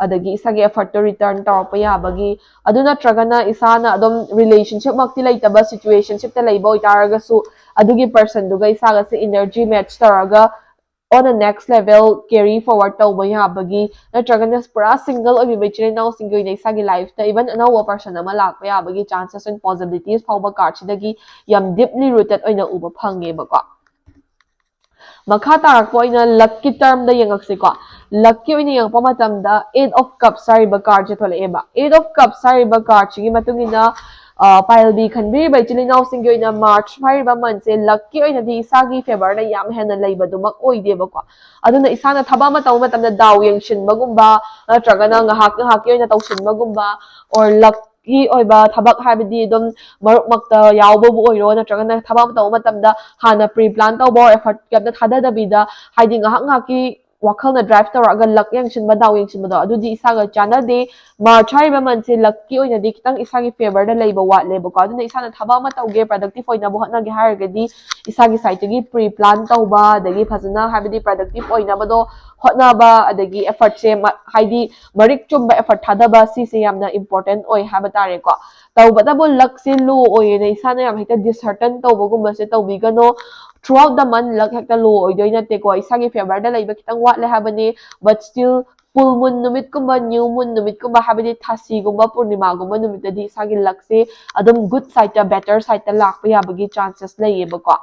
ꯑꯗꯒꯤ ꯏꯁꯥꯒꯤ effort ꯇꯣ return ꯇꯧꯔꯛꯄ ꯌꯥꯕꯒꯤ, ꯑꯗꯨ ꯅꯠꯇ꯭ꯔꯒꯅ ꯏꯁꯥꯅ ꯑꯗꯨꯝ relationship ꯃꯛꯇꯤ ꯂꯩꯇꯕ situationship ꯇ ꯂꯩꯕ ꯑꯣꯏꯇꯥꯔꯒꯁꯨ ꯑꯗꯨꯒꯤ person ꯗꯨꯒ ꯏꯁꯥꯒꯁꯦ energy match ꯇꯧꯔꯒ on a next level carry forward ꯇꯧꯕ ꯌꯥꯕꯒꯤ, ꯅꯠꯇ꯭ꯔꯒꯅ ꯄꯨꯔꯥ single ꯑꯣꯏꯕꯤꯕ ꯏꯆꯤꯜ ꯏꯅꯥꯎꯁꯤꯡꯒꯤ ꯑꯣꯏꯅ ꯏꯁꯥꯒꯤ life ꯇ even ꯑꯅꯧꯕ person ꯑꯃ ꯂꯥꯛꯄ ꯌꯥꯕꯒꯤ chances and possibilities ꯐꯥꯎꯕ card ꯁꯤꯗꯒꯤ ꯌꯥꯝ deeply rooted ꯑꯣꯏꯅ ꯎꯕ ꯐꯪꯉꯦꯕꯀꯣ꯫ ꯃꯈꯥ ꯇꯥꯔꯛꯄ ꯑꯣꯏꯅ luck ꯀꯤ term ꯗ ꯌꯦꯡꯉꯛꯁꯤꯀꯣ꯫ Luck ꯀꯤ ꯑꯣꯏꯅ ꯌꯦꯡꯉꯛꯄ ꯃꯇꯝꯗ Eight of Cups ꯍꯥꯏꯔꯤꯕ card say ꯊꯣꯛꯂꯛꯑꯦꯕ꯫ Eight of Cups ꯍꯥꯏꯔꯤꯕ card ꯁꯤꯒꯤ ꯃꯇꯨꯡ ꯏꯟꯅ ꯄꯥꯏꯜꯕꯤ ꯈꯟꯕꯤꯔꯤꯕ ꯏꯆꯤꯜ ꯏꯅꯥꯎꯁꯤꯡꯒꯤ ꯑꯣꯏꯅ ꯃꯥꯔꯆ ꯍꯥꯏꯔꯤꯕ ꯃꯟꯁꯦ ꯂꯛꯀꯤ ꯑꯣꯏꯅꯗꯤ ꯏꯁꯥꯒꯤ ꯐꯦꯚꯔꯗ ꯌꯥꯝ ꯍꯦꯟꯅ ꯂꯩꯕꯗꯨꯃꯛ ꯑꯣꯏꯗꯦꯕꯀꯣ꯫ ꯑꯗꯨꯅ ꯏꯁꯥꯅ ꯊꯕꯛ ꯑꯃ ꯇꯧꯕ ꯃꯇꯝꯗ ꯗꯥꯎ ꯌꯦꯡꯁꯤꯟꯕꯒꯨꯝꯕ, ꯅꯠꯇ꯭ꯔꯒꯅ ꯉꯥꯏꯍꯥꯛ ꯉꯥꯏꯍꯥꯛꯀꯤ ꯑꯣꯏꯅ ꯇꯧꯁꯤꯟꯕꯒꯨꯝꯕ, or ꯂꯛꯀꯤ ꯑꯣꯏꯕ ꯊꯕꯛ ꯍꯥꯏꯕꯗꯤ ꯑꯗꯨꯝ ꯃꯔꯨꯞ ꯃꯛꯇ ꯌꯥꯎꯕꯕꯨ ꯑꯣꯏꯔꯣ, ꯅꯠꯇ꯭ꯔꯒꯅ ꯊꯕꯛ ꯑꯃ ꯇꯧꯕ ꯃꯇꯝꯗ ꯍꯥꯟꯅ ꯄ꯭ꯔꯤ ꯄ꯭ꯂꯥꯟ ꯇꯧꯕ ꯑꯣꯔ ꯑꯦꯐꯔꯠ ꯀꯩꯝꯇ ꯊꯥꯗꯗꯕꯤꯗ, ꯍꯥꯏꯗꯤ ꯉꯥꯏꯍꯥꯛ ꯉꯥꯏꯍꯥꯛꯀꯤ ꯋꯥꯈꯜꯅ ꯗ꯭ꯔꯥꯏꯚ ꯇꯧꯔꯛꯑꯒ ꯂꯛ ꯌꯦꯡꯁꯤꯟꯕ, ꯗꯥꯎ ꯌꯦꯡꯁꯤꯟꯕꯗꯣ, ꯑꯗꯨꯗꯤ ꯏꯁꯥꯒ ꯆꯥꯟꯅꯗꯦ꯫ ꯃꯥꯔꯆ ꯍꯥꯏꯔꯤꯕ ꯃꯟꯁꯦ ꯂꯛꯀꯤ ꯑꯣꯏꯅꯗꯤ ꯈꯤꯇꯪ ꯏꯁꯥꯒꯤ ꯐꯦꯚꯔꯗ ꯂꯩꯕ ꯋꯥꯠꯂꯦꯕꯀꯣ꯫ ꯑꯗꯨꯅ ꯏꯁꯥꯅ ꯊꯕꯛ ꯑꯃ ꯇꯧꯒꯦ, ꯄ꯭ꯔꯗꯛꯇꯤꯞ ꯑꯣꯏꯅꯕ ꯍꯣꯠꯅꯒꯦ ꯍꯥꯏꯔꯒꯗꯤ ꯏꯁꯥꯒꯤ ꯁꯥꯏꯠꯇꯒꯤ ꯄ꯭ꯔꯤ ꯄ꯭ꯂꯥꯟ ꯇꯧꯕ, ꯑꯗꯒꯤ ꯐꯖꯅ ꯍꯥꯏꯕꯗꯤ ꯄ꯭ꯔꯗꯛꯇꯤꯞ ꯑꯣꯏꯅꯕꯗꯣ ꯍꯣꯠꯅꯕ, ꯑꯗꯒꯤ ꯑꯦꯐꯔꯠꯁꯦ ꯍꯥꯏꯗꯤ ꯃꯔꯤꯛ ꯆꯨꯝꯕ ꯑꯦꯐꯔꯠ ꯊꯥꯗꯕ, ꯁꯤꯁꯦ ꯌꯥꯝꯅ ꯏꯝꯄꯣꯔꯇꯦꯟ ꯑꯣꯏ ꯍꯥꯏꯕ ꯇꯥꯔꯦꯀꯣ꯫ ꯇꯧꯕꯇꯕꯨ ꯂꯛꯁꯦ ꯂꯣ ꯑꯣꯏꯌꯦꯅ ꯏꯁꯥꯅ ꯌꯥꯝ ꯍꯦꯛꯇ ꯗꯤꯁꯍꯔꯇꯟ ꯇꯧꯕꯒꯨꯝꯕꯁꯦ ꯇꯧꯕꯤꯒꯅꯣ꯫ ꯊ꯭ꯔꯨ ꯑꯥꯎꯠ ꯗ ꯃꯟ ꯂꯛ ꯍꯦꯛꯇ ꯂꯣ ꯑꯣꯏꯗꯣꯏ ꯅꯠꯇꯦꯀꯣ꯫ ꯏꯁꯥꯒꯤ ꯐꯦꯚꯔꯗ ꯂꯩꯕ ꯈꯤꯇꯪ ꯋꯥꯠꯂꯦ ꯍꯥꯏꯕꯅꯤ, but still ꯐꯨꯜ ꯃꯨꯟ ꯅꯨꯃꯤꯠꯀꯨꯝꯕ, ꯅ꯭ꯌꯨ ꯃꯨꯟ ꯅꯨꯃꯤꯠꯀꯨꯝꯕ, ꯍꯥꯏꯕꯗꯤ ꯊꯥꯁꯤꯒꯨꯝꯕ, ꯄꯨꯔꯅꯤꯃꯥꯒꯨꯝꯕ ꯅꯨꯃꯤꯠꯇꯗꯤ ꯏꯁꯥꯒꯤ ꯂꯛꯁꯦ ꯑꯗꯨꯝ ꯒꯨꯗ ꯁꯥꯏꯠꯇ, ꯕꯦꯇꯔ ꯁꯥꯏꯠꯇ ꯂꯥꯛꯄ ꯌꯥꯕꯒꯤ ꯆꯥꯟꯁꯦꯁ ꯂꯩꯌꯦꯕꯀꯣ꯫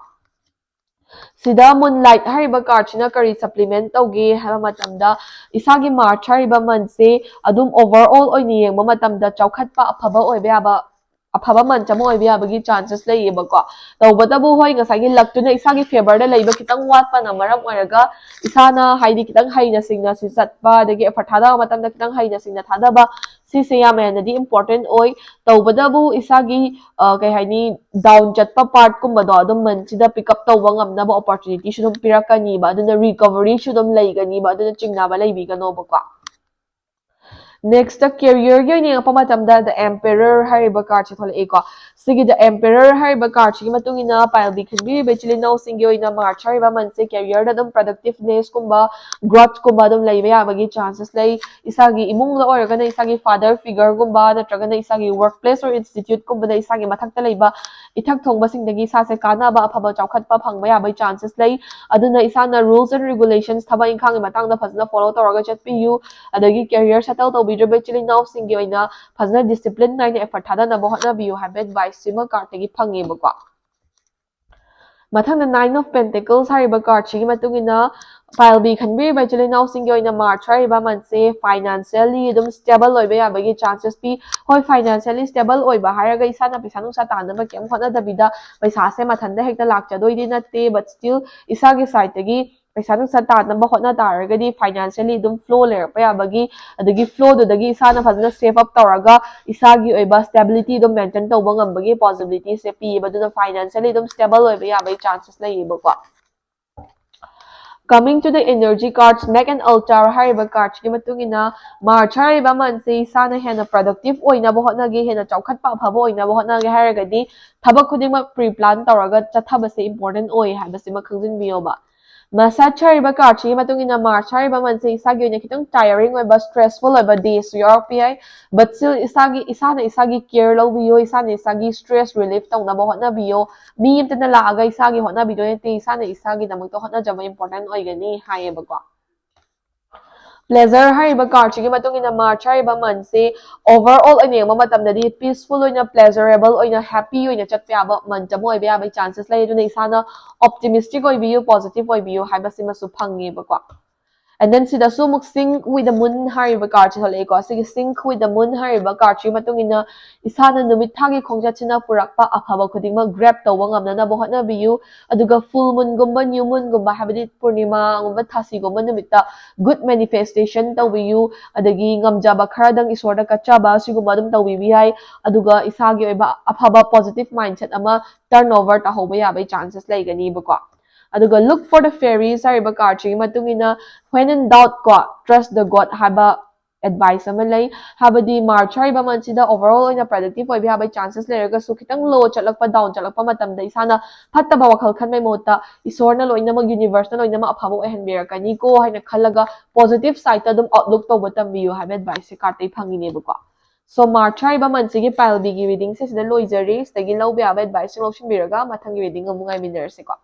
ꯁꯤꯗ ꯃꯨꯟ ꯂꯥꯏꯠ ꯍꯥꯏꯔꯤꯕ ꯀꯥꯔꯠꯁꯤꯅ ꯀꯔꯤ ꯁꯄ꯭ꯂꯤꯃꯦꯟ ꯇꯧꯒꯦ ꯍꯥꯏꯕ ꯃꯇꯝꯗ, ꯏꯁꯥꯒꯤ ꯃꯥꯔꯆ ꯍꯥꯏꯔꯤꯕ ꯃꯟꯁꯦ ꯑꯗꯨꯝ ꯑꯣꯚꯔ ꯑꯣꯜ ꯑꯣꯏꯅ ꯌꯦꯡꯕ ꯃꯇꯝꯗ ꯆꯥꯎꯈꯠꯄ, ꯑꯐꯕ ꯑꯣꯏꯕ ꯌꯥꯕ, ꯑꯐꯕ ꯃꯟꯁ ꯑꯃ ꯑꯣꯏꯕ ꯌꯥꯕꯒꯤ ꯆꯥꯟꯁꯦꯁ ꯂꯩꯌꯦꯕꯀꯣ꯫ ꯇꯧꯕꯇꯕꯨ ꯍꯣꯏ, ꯉꯁꯥꯏꯒꯤ ꯂꯛꯇꯨꯅ ꯏꯁꯥꯒꯤ ꯐꯦꯚꯔꯗ ꯂꯩꯕ ꯈꯤꯇꯪ ꯋꯥꯠꯄꯅ ꯃꯔꯝ ꯑꯣꯏꯔꯒ ꯏꯁꯥꯅ ꯍꯥꯏꯗꯤ ꯈꯤꯇꯪ ꯍꯩꯅ ꯁꯤꯡꯅ ꯁꯤ ꯆꯠꯄ, ꯑꯗꯒꯤ ꯑꯦꯐꯔꯠ ꯊꯥꯗꯕ ꯃꯇꯝꯗ ꯈꯤꯇꯪ ꯍꯩꯅ ꯁꯤꯡꯅ ꯊꯥꯗꯕ, ꯁꯤꯁꯦ ꯌꯥꯝ ꯍꯦꯟꯅꯗꯤ ꯏꯝꯄꯣꯔꯇꯦꯟ ꯑꯣꯏ꯫ ꯇꯧꯕꯇꯕꯨ ꯏꯁꯥꯒꯤ ꯑ, ꯀꯩ ꯍꯥꯏꯅꯤ, ꯗꯥꯎꯟ ꯆꯠꯄ ꯄꯥꯔꯠꯀꯨꯝꯕꯗꯣ ꯑꯗꯨꯝ ꯃꯟꯁꯤꯗ ꯄꯤꯛ ꯑꯞ ꯇꯧꯕ ꯉꯝꯅꯕ ꯑꯣꯄꯣꯔꯆꯨꯅꯤꯇꯤꯁꯨ ꯑꯗꯨꯝ ꯄꯤꯔꯛꯀꯅꯤꯕ, ꯑꯗꯨꯅ ꯔꯤꯀꯚꯔꯤꯁꯨ ꯑꯗꯨꯝ ꯂꯩꯒꯅꯤꯕ, ꯑꯗꯨꯅ ꯆꯤꯡꯅꯕ ꯂꯩꯕꯤꯒꯅꯣꯕꯀꯣ꯫ ꯅꯦꯛꯁꯇ ꯀꯦꯔꯤꯌꯔꯒꯤ ꯑꯣꯏꯅ ꯌꯦꯡꯉꯛꯄ ꯃꯇꯝꯗ ꯗ ꯑꯦꯝꯄꯦꯔꯔ ꯍꯥꯏꯔꯤꯕ ꯀꯥꯔꯠꯁꯦ ꯊꯣꯛꯂꯛꯏꯀꯣ꯫ ꯁꯤꯒꯤ ꯗ ꯑꯦꯝꯄꯦꯔꯔ ꯍꯥꯏꯔꯤꯕ ꯀꯥꯔꯠꯁꯤꯒꯤ ꯃꯇꯨꯡ ꯏꯟꯅ ꯄꯥꯏꯜꯗꯤ ꯈꯟꯕꯤꯔꯤꯕ ꯏꯆꯤꯜ ꯏꯅꯥꯎꯁꯤꯡꯒꯤ ꯑꯣꯏꯅ ꯃꯥꯔꯆ ꯍꯥꯏꯔꯤꯕ ꯃꯟꯁꯦ ꯀꯦꯔꯤꯌꯔꯗ ꯑꯗꯨꯝ ꯄ꯭ꯔꯗꯛꯇꯤꯚꯅꯦꯁꯀꯨꯝꯕ, ꯒ꯭ꯔꯣꯠꯀꯨꯝꯕ ꯑꯗꯨꯝ ꯂꯩꯕ ꯌꯥꯕꯒꯤ ꯆꯥꯟꯁꯦꯁ ꯂꯩ꯫ ꯏꯁꯥꯒꯤ ꯏꯃꯨꯡꯗ ꯑꯣꯏꯔꯒꯅ ꯏꯁꯥꯒꯤ ꯐꯥꯗꯔ ꯐꯤꯒꯔꯒꯨꯝꯕ, ꯅꯠꯇ꯭ꯔꯒꯅ ꯏꯁꯥꯒꯤ ꯋꯔꯛ ꯄ꯭ꯂꯦꯁ ꯑꯣꯔ ꯏꯟꯁꯇꯤꯇ꯭ꯌꯨꯠꯀꯨꯝꯕꯗ ꯏꯁꯥꯒꯤ ꯃꯊꯛꯇ ꯂꯩꯕ ꯏꯊꯛ ꯊꯣꯡꯕꯁꯤꯡꯗꯒꯤ ꯏꯁꯥꯁꯦ ꯀꯥꯟꯅꯕ, ꯑꯐꯕ ꯆꯥꯎꯈꯠꯄ ꯐꯪꯕ ꯌꯥꯕꯒꯤ ꯆꯥꯟꯁꯦꯁ ꯂꯩ꯫ ꯑꯗꯨꯅ ꯏꯁꯥꯅ ꯔꯨꯜꯁ ꯑꯦꯟ ꯔꯤꯒꯨꯂꯦꯁꯟꯁ, ꯊꯕꯛ ꯏꯪꯈꯥꯡꯒꯤ ꯃꯇꯥꯡꯗ ꯐꯖꯅ ꯐꯣꯂꯣ ꯇꯧꯔꯒ ꯆꯠꯄꯤꯌꯨ꯫ ꯑꯗꯒꯤ ꯀꯦꯔꯤꯌꯔ ꯁꯦꯇꯜ ꯇꯧꯕꯤꯗ꯭ꯔꯤꯕ ꯏꯆꯤꯜ ꯏꯅꯥꯎꯁꯤꯡꯒꯤ ꯑꯣꯏꯅ ꯐꯖꯅ ꯗꯤꯁꯤꯄ꯭ꯂꯤꯟ ꯅꯥꯏꯅ ꯑꯦꯐꯔꯠ ꯊꯥꯗꯅꯕ ꯍꯣꯠꯅꯕꯤꯌꯨ ꯍꯥꯏꯕ ꯑꯦꯗꯚꯥꯏꯁꯁꯤꯃ ꯀꯥꯔꯠꯇꯒꯤ ꯐꯪꯉꯦꯕꯀꯣ꯫ ꯃꯊꯪꯗ ꯅꯥꯏꯟ ꯑꯣꯐ ꯄꯦꯟꯇꯦꯀꯜꯁ ꯍꯥꯏꯔꯤꯕ ꯀꯥꯔꯠꯁꯤꯒꯤ ꯃꯇꯨꯡ ꯏꯟꯅ Pile B ꯈꯟꯕꯤꯔꯤꯕ ꯏꯆꯤꯜ ꯏꯅꯥꯎꯁꯤꯡꯒꯤ ꯑꯣꯏꯅ March ꯍꯥꯏꯔꯤꯕ monthꯁꯦ financially ꯑꯗꯨꯝ stable ꯑꯣꯏꯕ ꯌꯥꯕꯒꯤ chances ꯄꯤ꯫ ꯍꯣꯏ, financially stable ꯑꯣꯏꯕ ꯍꯥꯏꯔꯒ ꯏꯁꯥꯅ ꯄꯩꯁꯥ ꯅꯨꯡꯁꯥ ꯇꯥꯟꯅꯕ ꯀꯩꯝ ꯍꯣꯠꯅꯗꯕꯤꯗ ꯄꯩꯁꯥꯁꯦ ꯃꯊꯟꯇ ꯍꯦꯛꯇ ꯂꯥꯛꯆꯗꯣꯏꯗꯤ ꯅꯠꯇꯦ, but still ꯏꯁꯥꯒꯤ sideꯇꯒꯤ ꯄꯩꯁꯥ ꯅꯨꯡꯁꯥ ꯇꯥꯟꯅꯕ ꯍꯣꯠꯅ ꯇꯥꯔꯒꯗꯤ financially ꯑꯗꯨꯝ flow ꯂꯩꯔꯛꯄ ꯌꯥꯕꯒꯤ, ꯑꯗꯒꯤ flowꯗꯨꯗꯒꯤ ꯏꯁꯥꯅ ꯐꯖꯅ save up ꯇꯧꯔꯒ ꯏꯁꯥꯒꯤ ꯑꯣꯏꯕ stability ꯑꯗꯨꯝ maintain ꯇꯧꯕ ꯉꯝꯕꯒꯤ possibilityꯁꯦ ꯄꯤꯌꯦꯕ꯫ ꯑꯗꯨꯅ financially ꯑꯗꯨꯝ stable ꯑꯣꯏꯕ ꯌꯥꯕꯒꯤ chances ꯂꯩꯌꯦꯕꯀꯣ꯫ Coming to the energy cards, make an altar ꯍꯥꯏꯔꯤꯕ cardꯁꯤꯒꯤ ꯃꯇꯨꯡ ꯏꯟꯅ March ꯍꯥꯏꯔꯤꯕ monthꯁꯦ ꯏꯁꯥꯅ ꯍꯦꯟꯅ productive ꯑꯣꯏꯅꯕ ꯍꯣꯠꯅꯒꯦ, ꯍꯦꯟꯅ ꯆꯥꯎꯈꯠꯄ ꯑꯐꯕ ꯑꯣꯏꯅꯕ ꯍꯣꯠꯅꯒꯦ ꯍꯥꯏꯔꯒꯗꯤ ꯊꯕꯛ ꯈꯨꯗꯤꯡꯃꯛ pre plan ꯇꯧꯔꯒ ꯆꯠꯊꯕꯁꯦ important ꯑꯣꯏ ꯍꯥꯏꯕꯁꯤꯃ ꯈꯪꯖꯤꯟꯕꯤꯌꯣꯕ꯫ Massage ꯍꯥꯏꯔꯤꯕ cardꯁꯤꯒꯤ ꯃꯇꯨꯡ ꯏꯟꯅ March ꯍꯥꯏꯔꯤꯕ monthꯁꯦ ꯏꯁꯥꯒꯤ ꯑꯣꯏꯅ ꯈꯤꯇꯪ tiring ꯑꯣꯏꯕ, stressful ꯑꯣꯏꯕ dayꯁꯨ ꯌꯥꯎꯔꯛꯄ ꯌꯥꯏ, but still ꯏꯁꯥꯒꯤ, ꯏꯁꯥꯅ ꯏꯁꯥꯒꯤ care ꯂꯧꯕꯤꯌꯣ, ꯏꯁꯥꯅ ꯏꯁꯥꯒꯤ stress relief ꯇꯧꯅꯕ ꯍꯣꯠꯅꯕꯤꯌꯣ꯫ ꯃꯤ ꯑꯃꯇꯅ ꯂꯥꯛꯑꯒ ꯏꯁꯥꯒꯤ ꯍꯣꯠꯅꯕꯤꯗꯣꯏ ꯅꯠꯇꯦ, ꯏꯁꯥꯅ ꯏꯁꯥꯒꯤꯗꯃꯛꯇ ꯍꯣꯠꯅꯖꯕ important ꯑꯣꯏꯒꯅꯤ ꯍꯥꯏꯌꯦꯕꯀꯣ꯫ Pleasure ꯍꯥꯏꯔꯤꯕ cardꯁꯤꯒꯤ ꯃꯇꯨꯡ ꯏꯟꯅ March ꯍꯥꯏꯔꯤꯕ monthꯁꯦ overall ꯑꯣꯏꯅ ꯌꯦꯡꯕ ꯃꯇꯝꯗꯗꯤ peaceful ꯑꯣꯏꯅ, pleasurable ꯑꯣꯏꯅ, happy ꯑꯣꯏꯅ ꯆꯠꯄ ꯌꯥꯕ month ꯑꯃ ꯑꯣꯏꯕ ꯌꯥꯕꯒꯤ chances ꯂꯩ꯫ ꯑꯗꯨꯅ ꯏꯁꯥꯅ optimistic ꯑꯣꯏꯕꯤꯌꯨ, positive ꯑꯣꯏꯕꯤꯌꯨ ꯍꯥꯏꯕꯁꯤꯃꯁꯨ ꯐꯪꯉꯦꯕꯀꯣ꯫ And then ꯁꯤꯗꯁꯨ ꯑꯃꯨꯛ Sync with the Moon ꯍꯥꯏꯔꯤꯕ cardꯁꯦ ꯊꯣꯛꯂꯛꯑꯦꯀꯣ꯫ ꯁꯤꯒꯤ Sync with the Moon ꯍꯥꯏꯔꯤꯕ cardꯁꯤꯒꯤ ꯃꯇꯨꯡ ꯏꯟꯅ ꯏꯁꯥꯅ ꯅꯨꯃꯤꯠ ꯊꯥꯒꯤ ꯈꯣꯡꯆꯠꯁꯤꯅ ꯄꯨꯔꯛꯄ ꯑꯐꯕ ꯈꯨꯗꯤꯡꯃꯛ grab ꯇꯧꯕ ꯉꯝꯅꯅꯕ ꯍꯣꯠꯅꯕꯤꯌꯨ꯫ ꯑꯗꯨꯒ full moonꯒꯨꯝꯕ, new moonꯒꯨꯝꯕ, ꯍꯥꯏꯕꯗꯤ ꯄꯨꯔꯅꯤꯃꯥꯒꯨꯝꯕ, ꯊꯥꯁꯤꯒꯨꯝꯕ ꯅꯨꯃꯤꯠꯇ good manifestation ꯇꯧꯕꯤꯌꯨ꯫ ꯑꯗꯒꯤ ꯉꯝꯖꯕ ꯈꯔꯗꯪ ꯏꯁꯣꯔꯗ ꯀꯠꯆꯕ, ꯁꯤꯒꯨꯝꯕ ꯑꯗꯨꯝ ꯇꯧꯕꯤꯕ ꯌꯥꯏ꯫ ꯑꯗꯨꯒ ꯏꯁꯥꯒꯤ ꯑꯣꯏꯕ ꯑꯐꯕ positive mindset ꯑꯃ turn over ꯇꯧꯍꯧꯕ ꯌꯥꯕꯒꯤ chances ꯂꯩꯒꯅꯤꯕꯀꯣ꯫ ꯑꯗꯨꯒ Look for the Fairies ꯍꯥꯏꯔꯤꯕ cardꯁꯤꯒꯤ ꯃꯇꯨꯡ ꯏꯟꯅ When in doubt ꯀꯣ, Trust the God ꯍꯥꯏꯕ advice ꯑꯃ ꯂꯩ꯫ ꯍꯥꯏꯕꯗꯤ March ꯍꯥꯏꯔꯤꯕ monthꯁꯤꯗ overall ꯑꯣꯏꯅ productive ꯑꯣꯏꯕ ꯌꯥꯕꯒꯤ chances ꯂꯩꯔꯒꯁꯨ, ꯈꯤꯇꯪ low ꯆꯠꯂꯛꯄ, down ꯆꯠꯂꯛꯄ ꯃꯇꯝꯗ ꯏꯁꯥꯅ ꯐꯠꯇꯕ ꯋꯥꯈꯜ ꯈꯟꯕꯩ ꯃꯍꯨꯠꯇ ꯏꯁꯣꯔꯅ ꯂꯣꯏꯅꯃꯛ, universeꯅ ꯂꯣꯏꯅꯃꯛ ꯑꯐꯕ ꯑꯣꯏꯍꯟꯕꯤꯔꯛꯀꯅꯤꯀꯣ ꯍꯥꯏꯅ ꯈꯜꯂꯒ positive sideꯇ ꯑꯗꯨꯝ outlook ꯇꯧꯕ ꯇꯝꯕꯤꯌꯨ ꯍꯥꯏꯕ adviceꯁꯦ cardꯇꯒꯤ ꯐꯪꯉꯤꯅꯦꯕꯀꯣ꯫ So March ꯍꯥꯏꯔꯤꯕ monthꯁꯤꯒꯤ Pile Bꯒꯤ readingꯁꯦ ꯁꯤꯗ ꯂꯣꯏꯖꯔꯦ꯫ ꯁꯤꯗꯒꯤ ꯂꯧꯕ ꯌꯥꯕ adviceꯁꯤꯡ ꯂꯧꯁꯤꯟꯕꯤꯔꯒ ꯃꯊꯪꯒꯤ reading ꯑꯃꯨꯛ ꯉꯥꯏꯃꯤꯟꯅꯔꯁꯤꯀꯣ꯫